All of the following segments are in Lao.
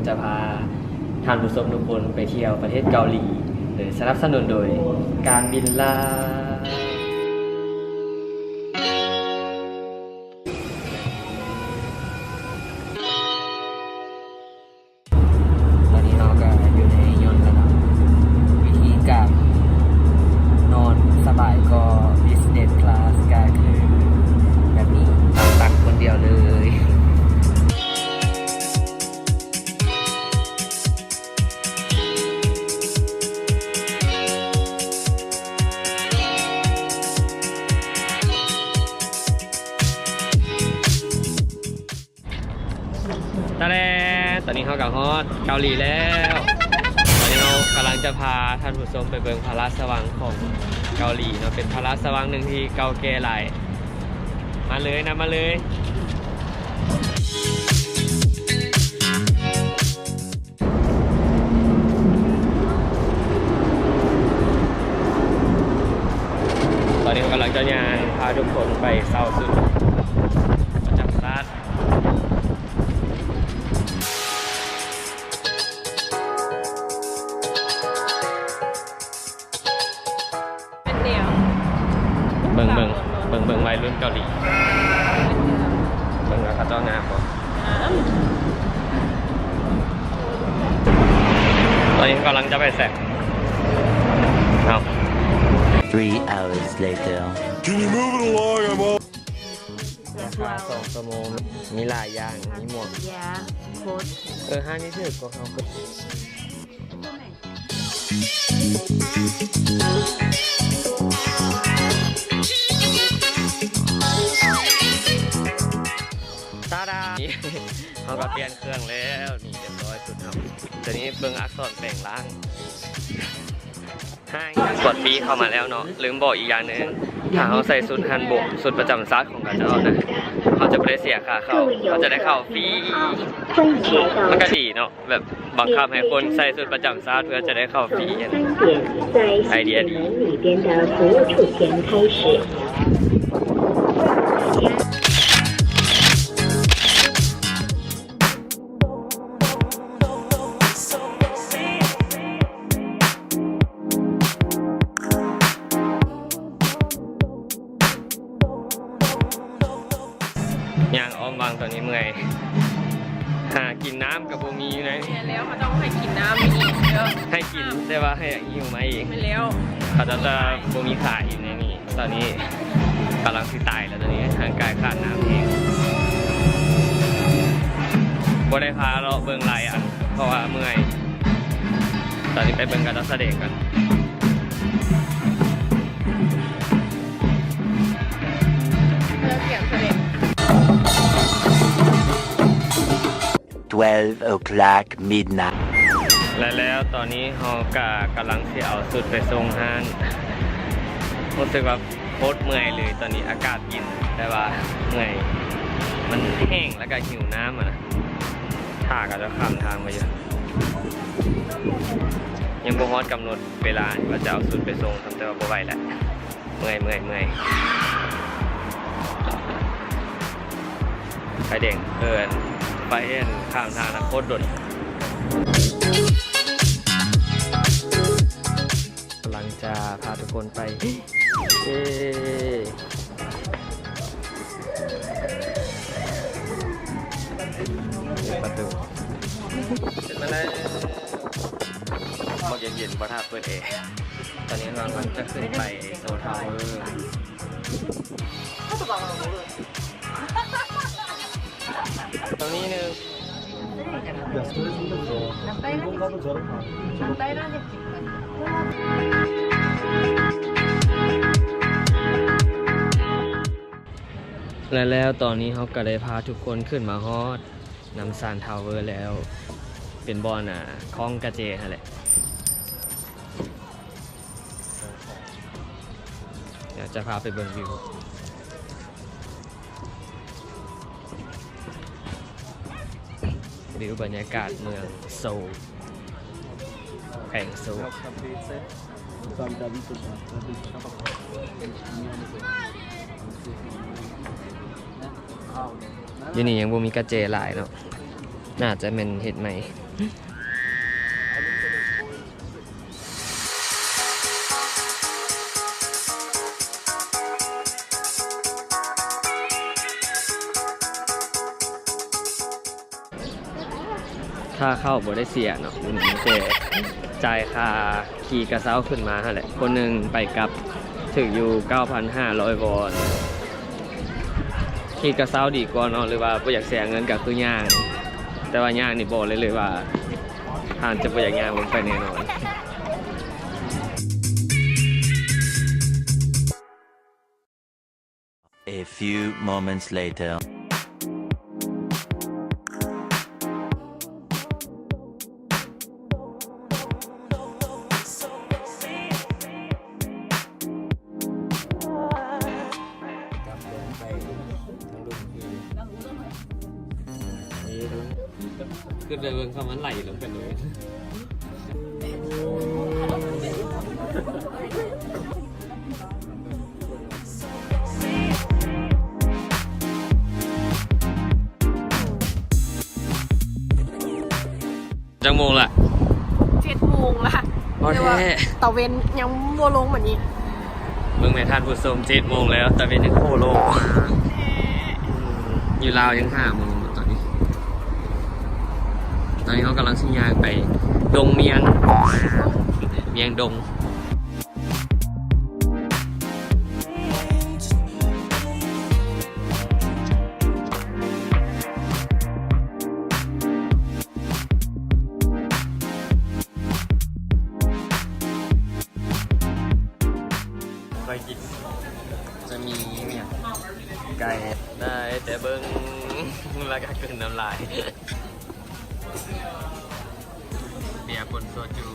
ຈະພາທ່ານຜູ້ຊົມທຸກຄົນໄປທ່ຽວປະເທດເກົາຫຼີ ໂດຍສະໜັບສະໜູນໂດຍການບິນລາວ. ຕອນນີ້ເຮົາກະຢູ່ໃນຍົນແລ້ວເນາະ ວິທີການນອນສະບາຍກວ່າ business class ກະຄືແບບນີ້ ຕັກຄົນດຽວເລີຍ. ຕາແດ ຕອນນີ້ເຮົາກະຮອດເກົາຫຼີແລ້ວ. ຕອນນີ້ເຮົາກຳລັງຈະພາທ່ານຜູ້ຊົມໄປເບິ່ງພະລາຊະວັງຂອງເກົາຫຼີເນາະ ເປັນພະລາຊະວັງໜຶ່ງທີ່ເກົ່າແກ່ຫຼາຍ. ມາເລີຍນຳມາເລີຍ. ຕອນນີ້ເຮົາກຳລັງຈະຍ່າງພາທຸກຄົນໄປເຊົ່າຊຸດປະຈຳຊາດ. ເບິ່ງ ເບິ່ງ ເບິ່ງ ເບິ່ງໄວລຸ້ນເກົາຫຼີ ເບິ່ງວ່າເຂົາເຈົ້າງາມບໍ່. ຕອນນີ້ກຳລັງຈະໄປແຊກ ເອົາ Three hours later. Can you move it along? I'm all ສອງຊົ່ວໂມງ ມີຫຼາຍຢ່າງ ມີໝວກ ເອີ ຮ້ານນີ້ຖືກກວ່າເຮົາຄິດ. ຕາດາ ເຮົາກະປ່ຽນເຄື່ອງແລ້ວ ນີ້ຮຽບຮ້ອຍຊຸດເຮົາ. ຕອນນີ້ເບິ່ງອັກສອນແປງຮ່າງ. ສະປອດປີ້ເຂົ້າມາແລ້ວເນາະ. ລືມບອກອີກຢ່າງໜຶ່ງ ຖ້າເຮົາໃສ່ຊຸດຮັນບົກ ຊຸດປະຈຳຊາດຂອງເຂົາເຈົ້ານະ ເຮົາຈະບໍ່ໄດ້ເສຍຄ່າເຂົ້າ ເຮົາຈະໄດ້ເຂົ້າຟຣີ. ມັນກະດີເນາະ ແບບບັງຄັບໃຫ້ຄົນໃສ່ຊຸດປະຈຳຊາດເພື່ອຈະໄດ້ເຂົ້າຟຣີ. ໄອເດຍດີ. ຍ່າງອ້ອມວັງຕອນນີ້ເມື່ອຍ ຫາກິນນ້ຳກະບໍ່ມີຢູ່ໃນ. ແມ່ນແລ້ວ ເຂົາຕ້ອງໃຫ້ກິນນ້ຳອີກເດີ ໃຫ້ກິນ ແຕ່ວ່າໃຫ້ຫິ້ວມາເອງ. ແມ່ນແລ້ວ ເຂົາເຈົ້າຈະບໍ່ມີຂາຍຢູ່ໃນນີ້. ຕອນນີ້ກຳລັງຊິຕາຍແລ້ວ ຕອນນີ້ຮ່າງກາຍຂາດນ້ຳແຮງ. ບໍ່ໄດ້ພາເລາະເບິ່ງຫຼາຍອັນ ເພາະວ່າເມື່ອຍ. ຕອນນີ້ໄປເບິ່ງເຂົາເຈົ້າສະແດງກ່ອນ. Twelve o'clock midnight. ແລະແລ້ວຕອນນີ້ເຮົາກະກຳລັງຊິເອົາຊຸດໄປສົ່ງຮ້ານ. ຮູ້ສຶກວ່າໂຄດເມື່ອຍເລີຍ. ຕອນນີ້ອາກາດເຢັນ ແຕ່ວ່າເມື່ອຍ ມັນແຫ້ງ ແລ້ວກະຫິວນ້ຳຫັ້ນນະ. ຖ້າເຂົາເຈົ້າຂ້າມທາງມາຢູ່ ຍັງບໍ່ຮອດກຳນົດເວລາວ່າຈະເອົາຊຸດໄປສົ່ງຊ້ຳ ແຕ່ວ່າບໍ່ໄຫວແລ້ວ. ເມື່ອຍ ເມື່ອຍ ເມື່ອຍ. ໄຟແດງ ເອີ ໄຟອັນຂ້າມທາງນະ ໂຄດດົນ. ກຳລັງຈະພາທຸກຄົນໄປ ເອີ ເປີດປະຕູ ຂຶ້ນມາແລ້ວ. ໝາກເຢັນໆ ບໍ່ຖ້າເປີດແອ. ຕອນນີ້ເຮົາກຳລັງຈະຂຶ້ນໄປໂຊທາວເວີ ຕອນນີ້ໜຶ່ງ. ແລະແລ້ວຕອນນີ້ເຮົາກະໄດ້ພາທຸກຄົນຂຶ້ນມາຮອດ ນ້ຳຊານທາວເວີແລ້ວ ເປັນບ່ອນ ອາ ຄ້ອງກະເຈຫັ້ນແຫຼະ. ດຽວຈະພາໄປເບິ່ງວິວ ວິວບັນຍາກາດເມືອງໂຊລ ແຂວງໂຊລ. ຢູ່ນີ້ຍັງບໍ່ມີກະເຈຫຼາຍເນາະ ໜ້າຈະແມ່ນເຮັດໃໝ່. ຄ່າເຂົ້າບໍ່ໄດ້ເສຍເນາະ ມີແຕ່ຈ່າຍຄ່າຂີ່ກະເຊົ້າຂຶ້ນມາຫັ້ນແຫຼະ ຄົນໜຶ່ງໄປກັບຖືກຢູ່ເກົ້າພັນຫ້າຮ້ອຍວອນ. ຂີ່ກະເຊົ້າດີກວ່າເນາະ ຫຼືວ່າບໍ່ຢາກເສຍເງິນກະຄືຍ່າງ ແຕ່ວ່າຍ່າງນີ້ບອກໄດ້ເລີຍວ່າທ່ານຈະບໍ່ຢາກຍ່າງລົງໄປແນ່ນອນ. A few moments later. ກັບລົງໄປທາງລຸ່ມຄື ນີ້ກຳລັງ ຂຶ້ນໄປເບິ່ງຄຳມັນໄຫຼລົງໄປເລີຍ. ຈັກໂມງລະ? ເຈັດໂມງລະ. ບໍ່ແທ້ ແຕ່ວ່າຕາເວັນຍັງບໍ່ລົງບັດນີ້. ເບິ່ງແມ່ທ່ານຜູ້ຊົມ ເຈັດໂມງແລ້ວ ຕາເວັນຍັງບໍ່ລົງ. ຢູ່ລາວຍັງຫ້າໂມງຕອນນີ້. ຕອນນີ້ເຮົາກຳລັງຊິຍ່າງໄປດົງມຽງ ມຽງດົງ. ຂ້ອຍກິນ ຈະມີຫຍັງ ໄກ່ ໄດ້ແຕ່ເບິ່ງ ແລ້ວກະກືນນ້ຳລາຍ. ເບຍປົນໂຊຈູ.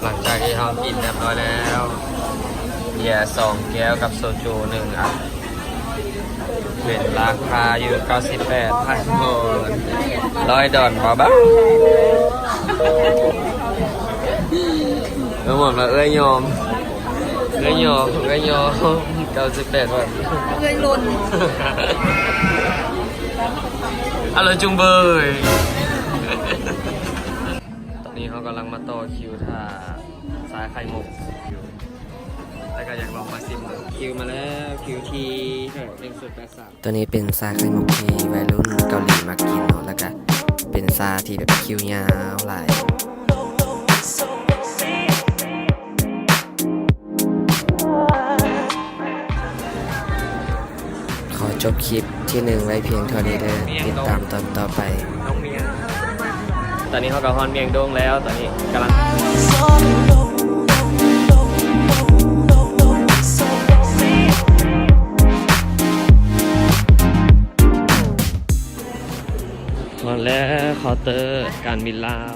ຫຼັງຈາກທີ່ເຮົາກິນຮຽບຮ້ອຍແລ້ວ ເບຍສອງແກ້ວກັບໂຊຈູໜຶ່ງອັນ ເປັນລາຄາຢູ່ເກົ້າສິບແປດພັນວອນ ຮ້ອຍດອນເບົາໆ. ເອີ ໝົດລະ ເອື້ອຍຍອມ ເອື້ອຍຍອມ ເອື້ອຍຍອມ ເກົ້າສິບແປດພັນ ເອື້ອຍລົນ. ອະໄລຈຸງເບີຍ. ຕອນນີ້ເຮົາກຳລັງມາຕໍ່ຄິວຖ້າຊາໄຂ່ມຸກຢູ່ ແລ້ວກະຢາກລອງມາຊິມເບິ່ງ. ຄິວມາແລ້ວ ຄິວທີ ເອີ ໜຶ່ງສູນແປດສາມ. ຕົວນີ້ເປັນຊາໄຂ່ມຸກທີ່ໄວລຸ້ນເກົາຫຼີມັກກິນເນາະ ແລ້ວກະເປັນຊາທີ່ແບບຄິວຍາວຫຼາຍ. ຂໍຈົບຄລິບທີໜຶ່ງໄວ້ພຽງເທົ່ານີ້ເດີ ຕິດຕາມຕອນຕໍ່ໄປ. ຕອນນີ້ເຮົາກະຮອດມຽງດົງແລ້ວ ຕອນນີ້ກຳລັງ ຮອດແລ້ວ ເຄົາເຕີການບິນລາວ.